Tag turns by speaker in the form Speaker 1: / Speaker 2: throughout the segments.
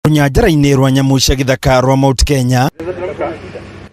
Speaker 1: Rũnyanjara-inĩ rwa nyamũ cia gĩthaka rwa Mount Kenya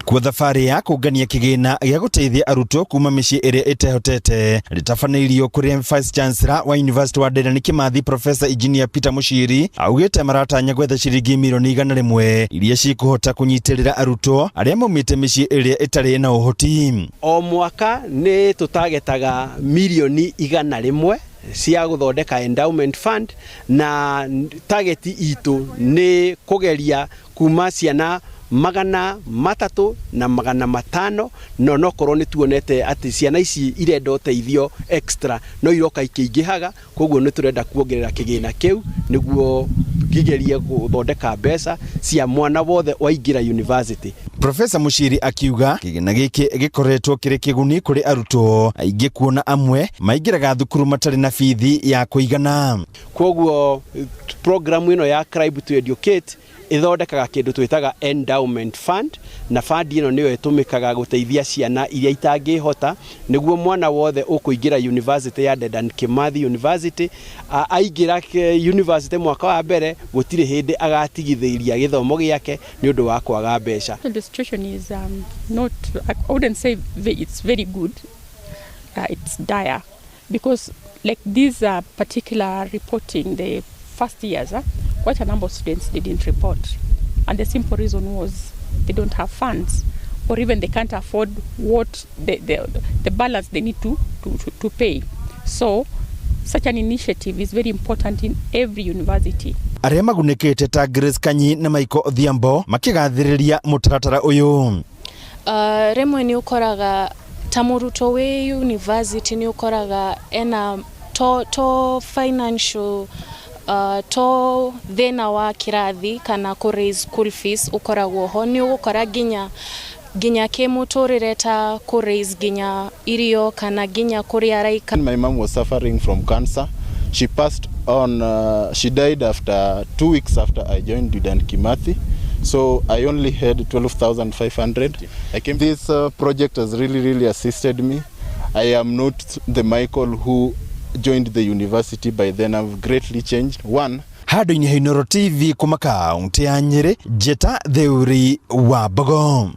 Speaker 1: kuo thabarĩ ya kũngania kĩgĩna gĩa gũteithia arutwo kuma mĩciĩ ĩrĩa ĩtehotete rĩtabanĩirio kũrĩa Vice Chancellor wa University wa Dedan Kimathi, Professor Engineer Peter Muchiri, augĩte maratanya gwetha ciringi mirioni 100 iria cikũhota kũnyitĩrĩra arutwo arĩa maumĩte mĩciĩ ĩrĩa ĩtarĩ na ũhoti.
Speaker 2: O mwaka nĩ tũtagetaga mirioni 100 cia gũthondeka endowment fund, na target itũ nĩ kũgeria kuma ciana 300 na 500, no nokorwo nĩ tuonete atĩ ciana ici irenda ũteithio extra no iroka ikĩingĩhaga. Koguo nĩ tũrenda kuongerera kĩgĩna kĩu nĩguo kĩgerie gũthondeka mbeca cia mwana wothe waingĩra university.
Speaker 1: Profesa Muchiri akiuga kĩgĩna gĩkĩ gĩkoretwo kĩrĩ kĩguni kũrĩ arutwo aingĩ, kuona amwe maingĩraga thukuru matarĩ na bithi ya kũigana.
Speaker 2: Koguo programu ĩno ya Climb to Educate ĩthondekaga kĩndũ twĩtaga endowment fund, na fund ĩno nĩyo ĩtũmĩkaga gũteithia ciana iria itangĩhota, nĩguo mwana wothe ũkũingĩra university ya Dedan Kimathi University, aingĩra university mwaka wa mbere, gũtirĩ hĩndĩ agatigithĩria gĩthomo gĩake nĩ ũndũ wa kwaga mbeca.
Speaker 3: The situation is not, I wouldn't say it's very good. It's dire because, like, this particular reporting, the first years, quite a number of students didn't report. And the simple reason was they don't have funds or even they can't afford what the balance they need to pay. So such an initiative is very important in every university.
Speaker 1: Arĩa magunĩkĩte ta Grace Kanyi na Michael Odhiambo makĩgathĩrĩria mũtaratara ũyũ.
Speaker 4: Rĩmwe nĩ ũkoraga ta mũrutwo wĩ university nĩ ũkoraga ena to financial, to thĩna wa kĩrathi kana kũ raise school fees ũkoragwo ho, nĩ ũgũkora nginya kĩmũtũrĩre ta kũ raise nginya irio kana nginya kũrĩa araikara.
Speaker 5: My mom was suffering from cancer. She passed on, she died after 2 weeks after I joined Dedan Kimathi. So I only had 12,500. I came, this project has really, really assisted me. I am not the Michael who joined the university by then. I've greatly changed. One,
Speaker 1: Handũ-inĩ ha Inooro TV kuma kaunti ya Nyĩrĩ, Njĩta Theuri wa Mbogo.